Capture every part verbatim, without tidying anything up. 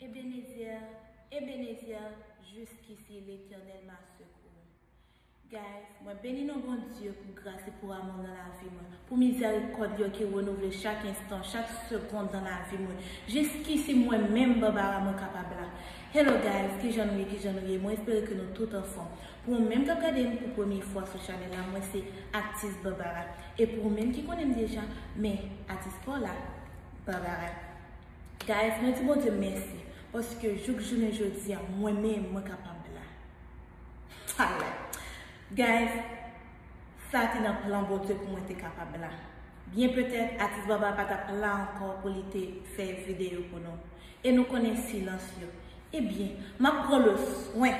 Ebenezer, Ebenezer, jusqu'ici l'Éternel m'a secouru. Guys, mwen beni non Bondye pou gras e pou amou nan lavi mwen, pou mizèrikòd yo ki renouvle chak enstan, chak segonn nan lavi mwen. Jiskisi mwen menm Barbara mwen kapab la. Hello guys, kijan nou ye, kijan nou ye? Mwen espere ke nou tout anfòm. Pou ou menm k ap gade m pou premye fwa sou chanèl la, mwen se Atis Barbara. E pou ou menm ki konnen m deja, men atis pa w la, Barbara. Guys, mwen di Bondye mèsi, paske jouk jounen jodi a, mwen menm, mwen kapab la. Alright. Guys, sa te nan plan Bondye pou mwen te kapab la. Byen petèt, atis Barbara pa t ap la ankò pou li te fè videyo pou nou. E nou konnen silans yo. Ebyen, m ap pran le swen,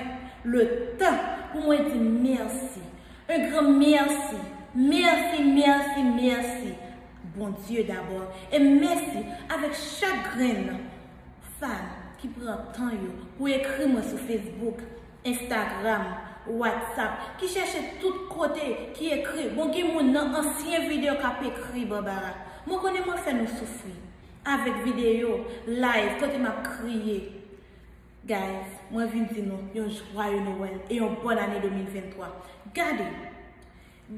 le tan pou mwen di mèsi. Un gran mèsi. Mèsi, mèsi, mèsi. Bondye dabò. E mèsi avèk chak grenn fan ki pran tan yo pou ekri mwen sou Facebook, Instagram, WhatsApp, ki chèche tout kote, ki ekri. Bon, gen moun nan ansyen videyo k ap ekri, Barbara. Mwen konnen mwen fè nou soufri avèk videyo, live, kote m ap kriye. Guys, mwen vin di nou yon jwaye Nwèl e yon bòn ane de mil venntwa. Gade,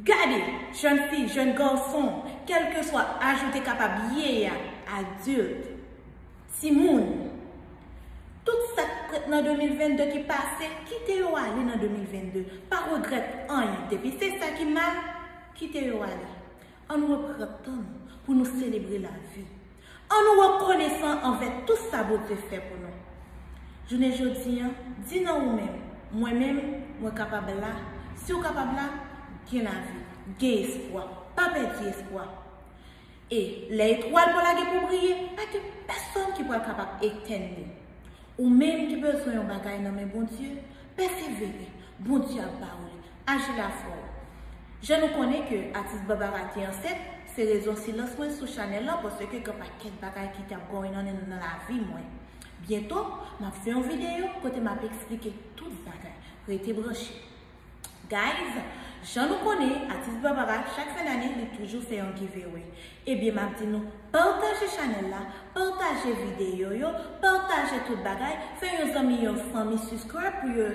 gade, jèn fi, jèn gason, kèlkeswa aj ou te kapab ye a, adilt, timoun, tout sa k prèt nan de mil vennde ki pase, kite yo ale nan de mil vennde. Pa regrèt anyen. Depi se sa ki mal, kite yo ale. Ann reprann tan nou pou nou selebre lavi. Ann nou rekonesan anvè tout sa Bondye fè pou nou. Jounen jodi a, di nan ou menm, mwen menm, mwen kapab la. Si w kapab la, gen lavi, gen espwa. Pa pèdi espwa. E lè etwal pa w la gen pou briye, pa gen pèsonn ki pral kapab etenn li. Ou menm ki bezwen yon bagay nan men Bondye, pèsevere. Bondye ap ba ou li. Aji lafwa w. Jan nou konnen ke atis Barbara te ansent, se rezon silans mwen sou chanèl lan, paske gen pakèt bagay ki t ap going on nan lavi mwen. Byento, m ap fè yon videyo kote m ap eksplike tout bagay. Rete branche. Guys, jan nou konnen, atis Barbara, chak fen dane, li toujou fè yon giveaway. Ebyen, m ap di nou, pataje chanèl la, pataje videyo yo, pataje tout bagay, fè yon zanmi, yon fanmi subscribe pou yo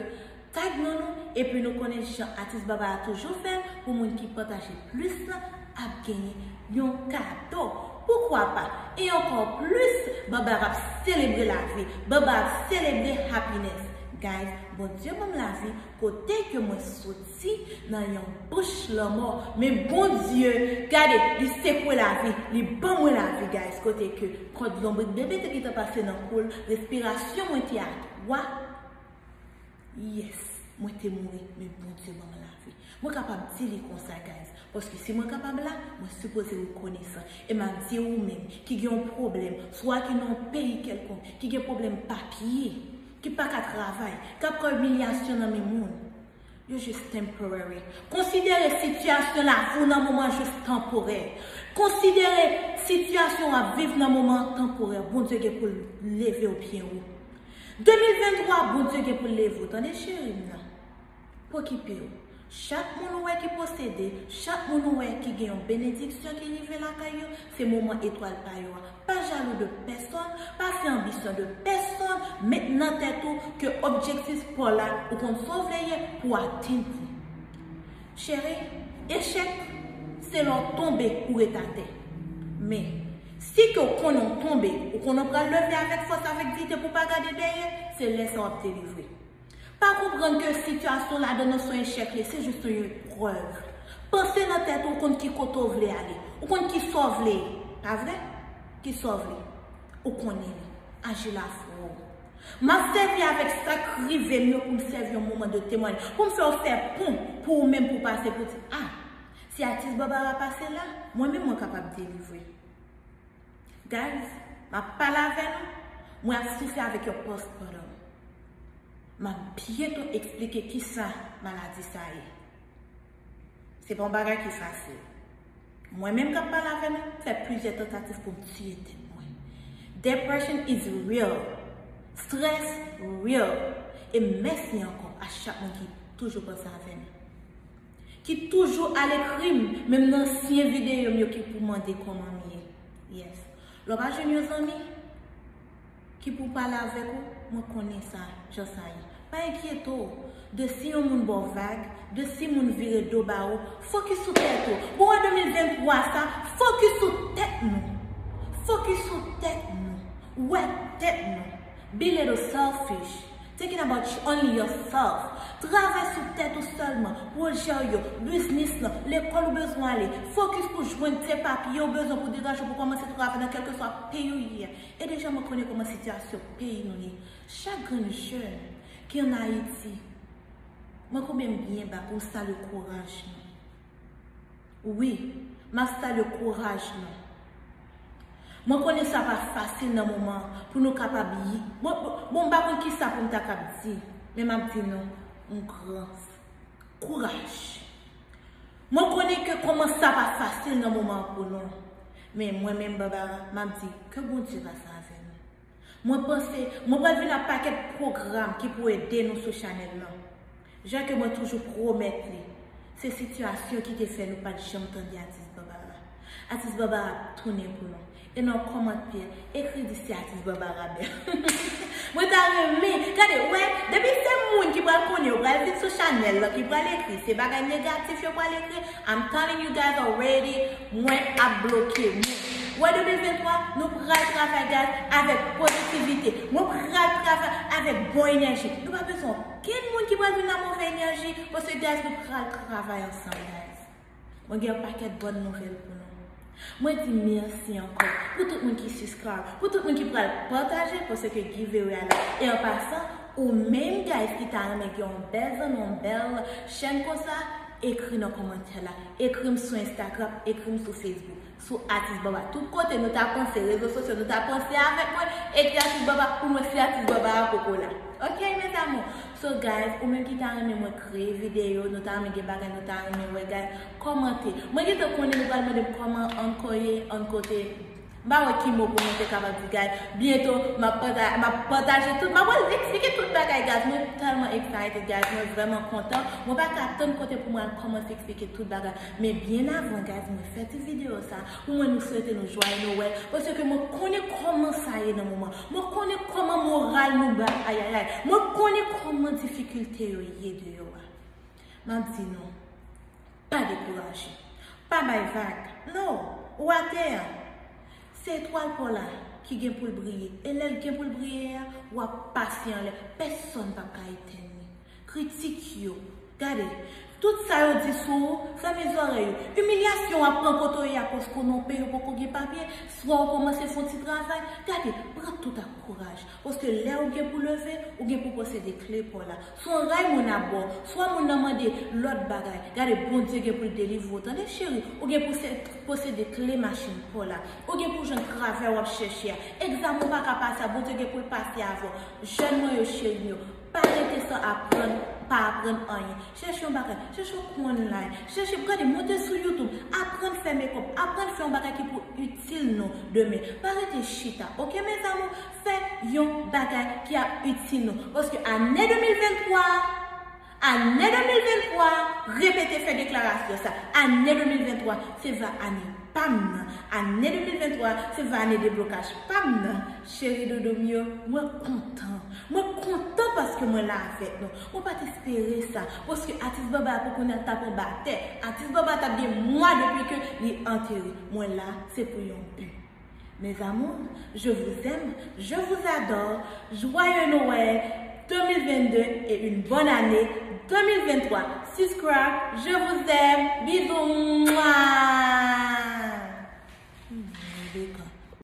tag nou nou, epi nou konnen jan atis Barbara toujou fè l, pou moun ki pataje plis lan ap genyen yon kado. Poukwa pa? E ankò plis, Barbara ap selebre lavi, Barbara ap selebre happiness. Guys, Bondye ban m lavi, kote ke mwen soti nan yon bouch lanmò, men Bondye, gade, li sekwe lavi, li ban mwen lavi, guys, kote ke kòd lonbrik bebe te gentan pase nan kou l, respirasyon mwen te a twa. Yes, mwen te mouri, men Bondye ban mwen lavi. Mwen kapab di li konsa, guys, paske si mwen kapab la, mwen sipoze rekonesan. E m ap di ou menm ki gen yon pwoblèm, swa ki nan yon peyi kèlkonk, ki gen pwoblèm papye, ki pa ka travay, k ap pran imilyasyon nan men moun, yo jis temporary. Konsidere sitiyasyon lavi w nan moman jis tanporè. Konsidere sitiyasyon w ap viv nan moman an tanporè. Bondye gen pou l leve w byen wo. De mil venntwa, Bondye gen pou l leve w, tande cheri m nan. Pokipe w. Chak moun ou wè ki posede, chak moun ou wè ki gen yon benediksyon ki rive lakay yo, se moman etwal pa yo a. Pa jalou de pèsonn, pa fè anbisyon de pèsonn, met nan tèt ou ke objektif pa w la, ou konn sa w vle ye pou w atenn li. Cheri, echèk, se lè w tonbe ou ret atè. Men, si ke w konnen w tonbe, ou konnen w pral leve avèk fòs, avèk diyite pou w pa gade dèyè, se lè sa w ap delivre. Pa konprann ke sitiyasyon ladan nan se yon echèk li, se jis yon eprèv. Panse nan tèt ou, ou konn ki kote w vle ale, ou konn ki sa w vle, pa vre? Ki sa w vle? Ou konnen li. Aji lafwa w. M ap sèvi avèk sa k rive m yo pou m sèvi yon moman de temwayaj, pou m fè w fè pon pou ou menm pou w pase pou di, a, si atis Barbara pase la, mwen menm mwen kapab delivre. Guys, m ap pale avè nou, mwen ap soufri avèk yon postpartum. M ap byento eksplike kisa maladi sa ye. Se pa yon bagay ki fasil. Mwen menm k ap pale avè nou, m fè plizyè tantativ pou m tiye tèt mwen. Depression is real. Stress real. E mèsi ankò a chak moun ki toujou panse avè m. Ki toujou al ekri m, menm nan ansyen videyo m yo ki pou mande kòman m ye. Yes. Lè w pa jwenn yon zanmi, ki pou pale avèk ou, mwen konnen sa, jan sa ye. Pa enkyete w de si yon moun ba w vag, de si moun vire do ba ou. Fokis sou tèt ou. Bon, an de mil venntwa sa, fokis sou tèt nou. Fokis sou tèt nou. Wè tèt nou. Be little selfish. Thinking about only yourself. Travay sou tèt ou sèlman. Pwojè w yo, biznis lan, lekòl ou bezwen ale. Fokis pou jwenn se papye ou bezwen pou degaje w pou kòmanse travay nan kèlkeswa peyi ou ye. E deja mwen konnen kòman sitiyasyon peyi nou ye. Chak grenn jèn ki ann Ayiti, mwen konbyen byen ba pou m salye kouraj nou. Wi, m ap salye kouraj nou. Mwen konnen sa pa fasil nan moman pou nou kapab yi. Bon, bon, bon, m pa konn kisa pou m ta kab di, men m ap di nou, yon gran kouraj. Mwen konnen ke kòman sa pa fasil nan moman an pou nou. Men mwen menm Barbara, m ap di, ke Bondye pase avè nou. Mwen panse, mwen pral vin ak pakèt pwogram ki pou ede nou sou chanèl lan. Jan ke mwen toujou pwomèt li, se sitiyasyon ki te fè nou pa t janm tande atis Barbara. Atis Barbara ap tounen pou nou. E nan kòmantè, ekri di se atis Barbara bèl. Mwen ta renmen, gade, wè, depi se moun ki pral konnen yo pral vin sou chanèl lan, ki pral ekri, se bagay negatif yo pral ekri, I'm telling you guys already, mwen ap bloke moun. Wè de mil venntwa, nou pral travay, guys, avèk pozitivite. Mwen pral travay avèk bon enèji. Nou pa bezwen okenn moun ki pral vin nan move enèji, paske, guys, nou pral travay ansanm, guys. Mwen gen yon pakèt bòn nouvèl pou nou. Mwen di mèsi ankò pou tout moun ki subscribe, pou tout moun ki pral pataje, paske giveaway a la. E an pasan, ou menm, guys, ki ta renmen gen yon bèl zanmi, yon bèl chèn konsa, ekri nan kòmantè la. Ekri m sou Instagram, ekri m sou Facebook, sou Atis Baba. Tout kote nou ta panse, rezo sosyo, nou ta panse avèk mwen, ekri Atis Baba pou mwen si Atis Baba a poko la. Ok, mes amours? So, guys, ou menm ki ta renmen mwen kreye videyo, nou ta renmen gen bagay, nou ta renmen wè, guys, kòmante. Mwen gentan konnen nou pral mande m kòman ann koye, ann kote. M pa wè ki mo pou mwen te kapab di, guys. Byento, m ap pata-, m ap pataje tout, m ap pral eksplike tout bagay, guys. Mwen tèlman excited, guys. Mwen vrèman kontan. Mwen pa ka tann kote pou mwen al kòmanse eksplike tout bagay. Men byen avan, guys, mwen fè ti videyo sa, pou mwen nou swete nou jwaye Nwèl. Paske mwen konnen kòman sa ye nan moman. Mwen konnen kòman moral nou ba, ayayay. Mwen konnen kòman difikilte yo ye deyò a. M ap di nou, pa dekouraje. Pa bay vag. No, ou atè a. Se etwal pa w la ki gen pou l briye. E lè l gen pou l briye a, w ap pase anlè. Pèsonn p ap ka etèn li. Kritik yo. Gade, tout sa yo di sou ou, fèmen zòrèy ou. Imilyasyon w ap pran kote w ye a paske w nan yon peyi w poko gen papye, swa w kòmanse fè yon ti travay. Gade, pran tout ak kouraj. Paske lè ou gen pou leve, ou gen pou posede kle pa w la. Swa yon ray moun ap ba w, swa moun nan mande lòt bagay. Gade, Bondye gen pou l delivre w, tande cheri. Ou gen pou se, posede kle machin pa w la. Ou gen pou jwenn travay w ap chèche a. Egzamen w pa ka pase a, Bondye gen pou l pase avè w. Jèn mwen yo, cheri m yo, pa rete san aprann, pa aprann anyen. Chèche yon bagay, chèche yon kou online, chèche, gade, monte sou YouTube, aprann fè makeup, aprann fè yon bagay ki pou itil nou demen. Pa rete chita, ok, mes amours? Fè yon bagay ki ap itil nou. Paske ane de mil venntwa, ane de mil venntwa, repete, fè deklarasyon sa. Ane de mil venntwa, se va ane pa m nan. Ane de mil venntwa, se va ane deblokaj pa m nan. Cheri doudou m yo, mwen kontan. Mwen kontan paske mwen la avèk nou. Mwen pa t espere sa. Paske atis Baba a pou kounye a t ap anba tè. Atis Baba t ap gen mwa depi ke li antere. Mwen la, se pou yon bi. Mes amours, je vous aime, je vous adore. Joyeux Noël deux mille vingt-deux et une bonne année deux mille vingt-trois. Subscribe, je vous aime. Bisous. Mouah.